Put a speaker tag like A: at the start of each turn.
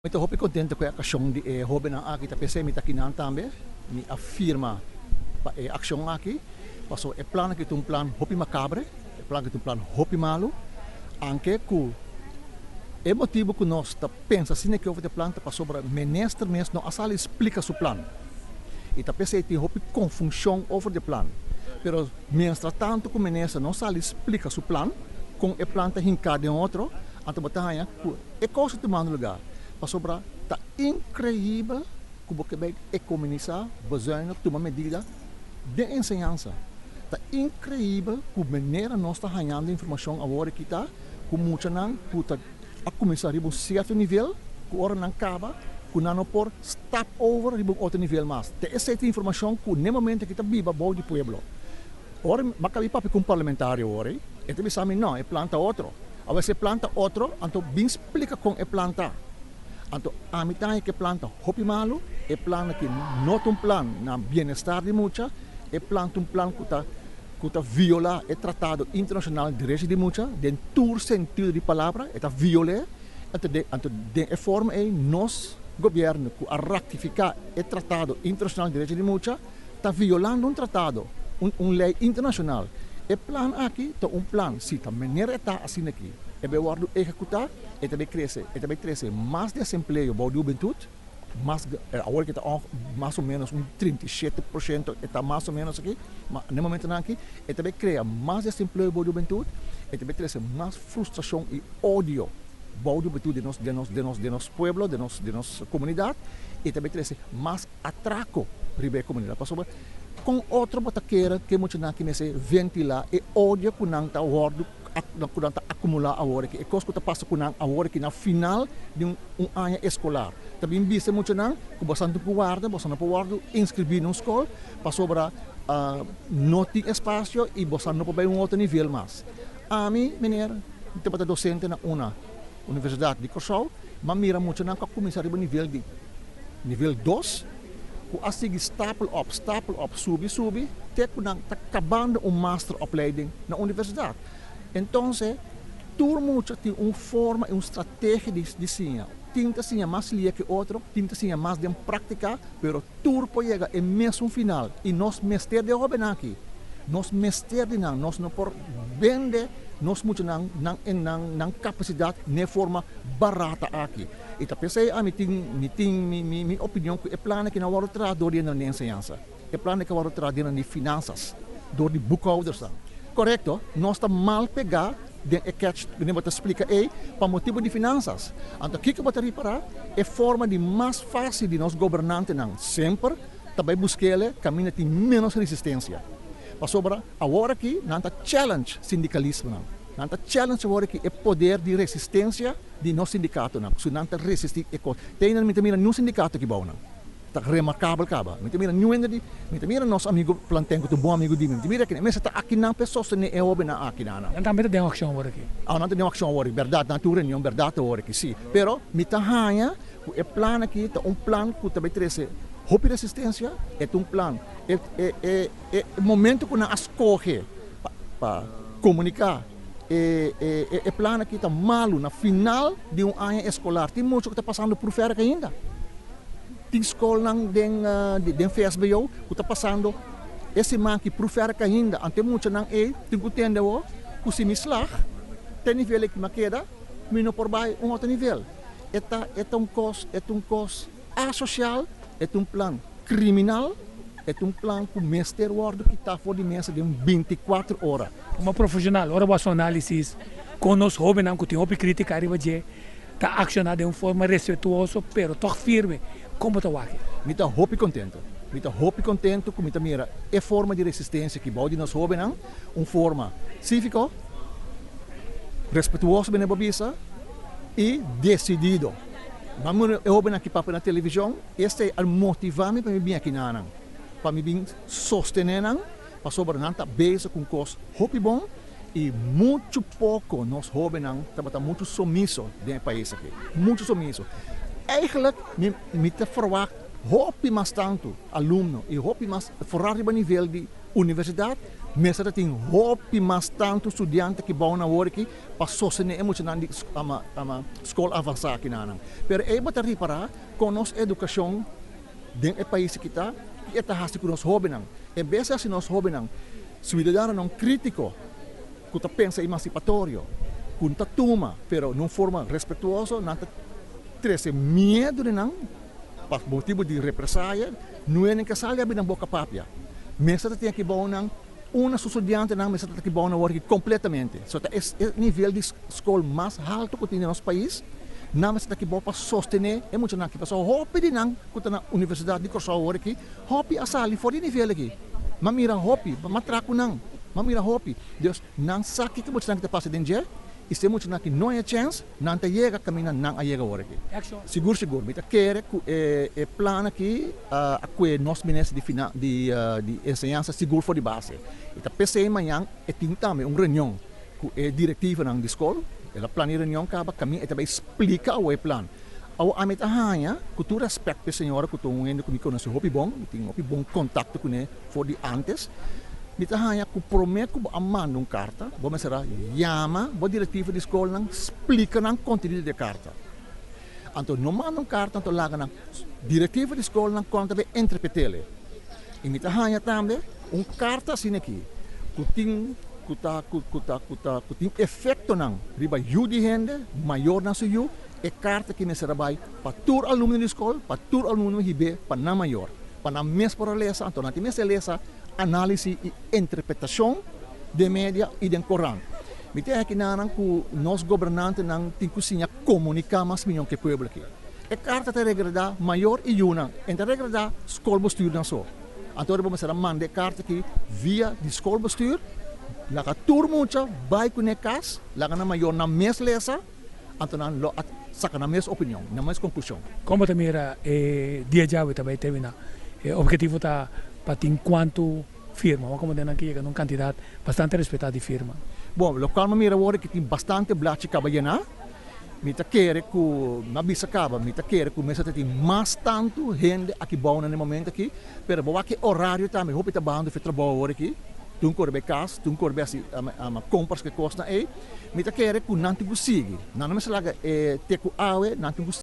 A: Mi ta hopi contento cu e accion di e hobennan aki, ta p'esey mi ta akinan tambe, mi a firma pa e accion aki, paso e plan aki ta un plan hopi macabre, e plan aki ta un plan hopi malo, anke cu e motibo cu nos ta pensa asina aki over di e plan ta pasobra minister mes no a sali splica su plan y ta p'esey tin hopi confusion over di e plan, pero mientras tanto cu minister no sali splica su plan, con e plan ta hinca den otro, anto bo ta haña cu E kos ta tumando lugá pasobra ta inkreibel ku bo ke bai ekonomisá, bezuinig, tuma medida den enseñansa. Ta inkreibel ku manera nos ta hañando informashon awor aki ta ku muchanan ku ta a kuminsá riba un sierto nivel ku ora nan kaba ku nan no por stap over riba un otro nivel mas. Ta esei ta informashon ku n'e momento aki ta biba bou di pueblo. Ora mi a kabi papia ku un parlamentario awor ei, e ta bisa mi no, e plan ta otro. Awor si e plan ta otro, anto bin splika kon e plan ta. Anto ami ta haña ku e plan ta hopi malu, e plan aki no ta un plan na bienestar di mucha, e plan ta un plan ku ta ku ta violá e tratado internashonal di derecho di mucha den tur sentido di palabra, e ta viol'é. Anto den anto den e forma ei nos gobièrnu ku a ratifiká e tratado internashonal di derecho di mucha, ta violando un tratado, un un ley internacional. E plan aki ta un plan, si ta manera e ta asina aki, e bay wordo ehecuta, e ta bay crece, e ta bay trece mas desempleo bou di hubentud, mas awor ki ta mas o menos un 37% e ta mas o menos aki, ma na e momentonan aki e ta bay crea mas desempleo bou di hubentud, e ta bay trece mas frustracion y odio bou di hubentud di nos di nos di nos di nos pueblo, di nos di nos comunidad, y ta bay trece mas atraco riba e comunidad pasobra con otro bo ta kere cu e muchanan aki mester ventila e odio cu nan ta wordo cu nan ta acumula awor aki e cos cu ta pasa cu nan awor aki na final di un aña escolar ta bin bisa e muchanan cu boso tin cu warda boso no por wordo inscribi na un scol pasobra no tin espacio y boso no por bay un otro nivel mas ami meneer mi tabata docente na una Universidad di Corsou m'a mira muchanan cu a cuminsa riba nivel di Nivel dos, ku a sigui stapel op, stapel op, subi, subi, te ku nan ta kabando un masteropleiding na universidat. Entonces, tur mucha tin un forma i un strategia di di siña. Tin ta siña mas lia ke otro, tin ta siña mas den praktika, pero tur por yega e mesun final. I nos mester di e hobennan aki. Nos mester di nan. Nos no por bende nos muchanan nan nan nan kapasidat n'e forma barata aki. I ta p'esei ami tin mi tin mi mi mi opinion ku e plan aki no a wòrdu traha dor di hende di enseñansa. E plan aki a wòrdu traha dor di finansas, dor di boekhoudersnan. Korekto, nos ta mal pegá den e catch ku bo ta splika ei pa motibu di finansas. Anto kiko bo ta ripará? E forma di mas fásil di nos gobernantenan semper ta bai busk'el kaminda tin ménos resistensia. Pasobra awor aki nan ta challenge sindikalismonan. Nan ta challenge awor aki e poder di resistensia di nos sindikatonan, su nan ta resisti e kos. Te ainda mi ta mira niun sindikato aki bou nan. Ta remarkabel kaba. Mi ta mira niun hende di, mi ta mira nos amigo Planten ku ta un bon amigo di mi, mi ta mira aki nan. Mester ta aki nan pa e sostené e hobennan aki nan.
B: Nan tambe ta den akshon awor aki.
A: Aw, nan ta den akshon awor aki, bèrdat. Nan tin un reunion bèrdat awor aki, si. Pero mi ta haña ku e plan aki ta un plan ku ta bai trese hopi resistensia. E ta un plan, e e e e momento ku nan a skohe pa pa komuniká. E e plan aki ta malu na final di un aña eskolar. Tin mucha ku ta pasando proefwerk ainda. Tin skolnan den den vsbo ku ta pasando e siman aki proefwerk ainda. Anto e muchanan ei tin ku tende awor ku si mi slag te nivel aki mi a keda, mi no por bai un otro nivel. E ta e ta un kos e ta un kos asosial, e ta un plan kriminal, e ta un plan ku mester wòrdu kitá for di mesa den 24 ora.
B: Komo profeshonal, ora bo hasi un análisis kon nos hóbennan ku tin hopi krítika riba dje ta akshoná den un forma respetuoso pero tòg firme, kon bo ta wak e?
A: Mi ta hopi kontentu. Mi ta hopi kontentu ku mi ta mira e forma di resistensia ki bou di nos hóbennan, un forma síviko, respetuoso bene bo bisa, i desidido. Bo a mira e hóbennan ki papia na televishon, esei a motivá mi pa mi bin aki na nan, pa mi bin sostené nan. Pasobra nan ta bezig ku un kos hopi bon i muchu poko nos hóbennan tabata muchu sumiso den e pais aki. Muchu sumiso. Eigentlik mi mi ta ferwagt hopi mas tantu alumno i hopi mas foral riba nivel di universidat. Mester tin hopi mas tantu studiante aki bou na awor aki pa sostené e muchanan di skol avansá aki nan. Pero ei bo ta ripará kon nos edukashon den e pais aki ta i e ta hasi ku nos hóbennan. En bes di hasi nos hóbennan suidadanonan krítiko ku ta pensa emansipatorio, ku ta tuma pero na un forma respetuoso, nan ta trese miedu den nan pa motibu di represaya, nuenen ke sali abi nan boka papia. Mester ta tin aki bou nan una su studiantenan mester ta aki bou nan wor aki kompletamente. So ta e nivel di skol mas haltu ku tin den nos pais, nan mester ta aki bou pa sostené e muchanan aki. Pasobra hopi di nan ku ta na Universidat di Kòrsou awor aki, hopi a sali for di nivel aki. M'a mira hopi, m'a traha ku nan, m'a mira hopi. Dus nan sa kiko muchanan aki ta pasa den dje i si e muchanan aki no haña chèns, Nan ta yega kaminda nan a yega ora aki. Sigur sigur mi ta kere ku e plan aki a kue nos minister di finan di di enseñansa sigur for di base. I ta p'esei mañan e tin tambe un reunion ku e direktivonan di skol. El a plania e reunion kaba kaminda e ta bai splika awo e plan. Awo ami ta haña ku tur rèspèt p'e señora ku ta un hende ku mi konosé hopi bon, mi tin hopi bon kontakto kuné for di ántes. Mi ta haña ku promé ku bo a manda un karta, bo mester a yama bo direktivo di skolnan, splika nan kontenido di e karta. Anto no manda un karta anto laga nan direktivo di skolnan kon ta bay interpret'el. I mi ta haña tambe un karta asina aki ku tin ku ta ku ta ku ta ku tin efektonan riba yu di hende, mayornan su yu, e karta aki mester a bai pa tur alumno di skol, pa tur alumno hib'é pa nan mayor, pa nan mes por a lesa, anto nan tin mester lesa Análisis i interpretashon den media i den korant. Mi ta heki nan ku nos gobernantenan tin ku siña komuniká mas mihó ku e pueblo aki. E karta ta regradá mayor i yunan, e no ta regradá skolbestuurnan so. Anto ora bo mester a manda e karta aki via di skolbestuur, laga tur mucha bai kuné kas, laga nan mayornan mes lesa, anto nan lo a saka nan mes opinion, nan mes konklushon.
B: Kon bo ta mira e dia djawe ta bai terminá? E objetivo ta pa tin kuantu firma? Wak komo den nan ke yega na un kantidat bastante respetá di firma.
A: Bon, lokual mi a mira awor e ke tin bastante blachi kaba yená. Mi ta kere ku, mi a bisa kaba, mi ta kere ku mester ta tin mas tantu hende aki bou na e momento aki, pero bo wak e orario tambe, hopi ta bahando for trabou awor aki, tin ku ora bai kas, tin ku ora bai hasi kompras ku e kosnan ei. Mi ta kere ku nan tin ku sigui. Nan no mester laga e te ku awe, nan tin ku.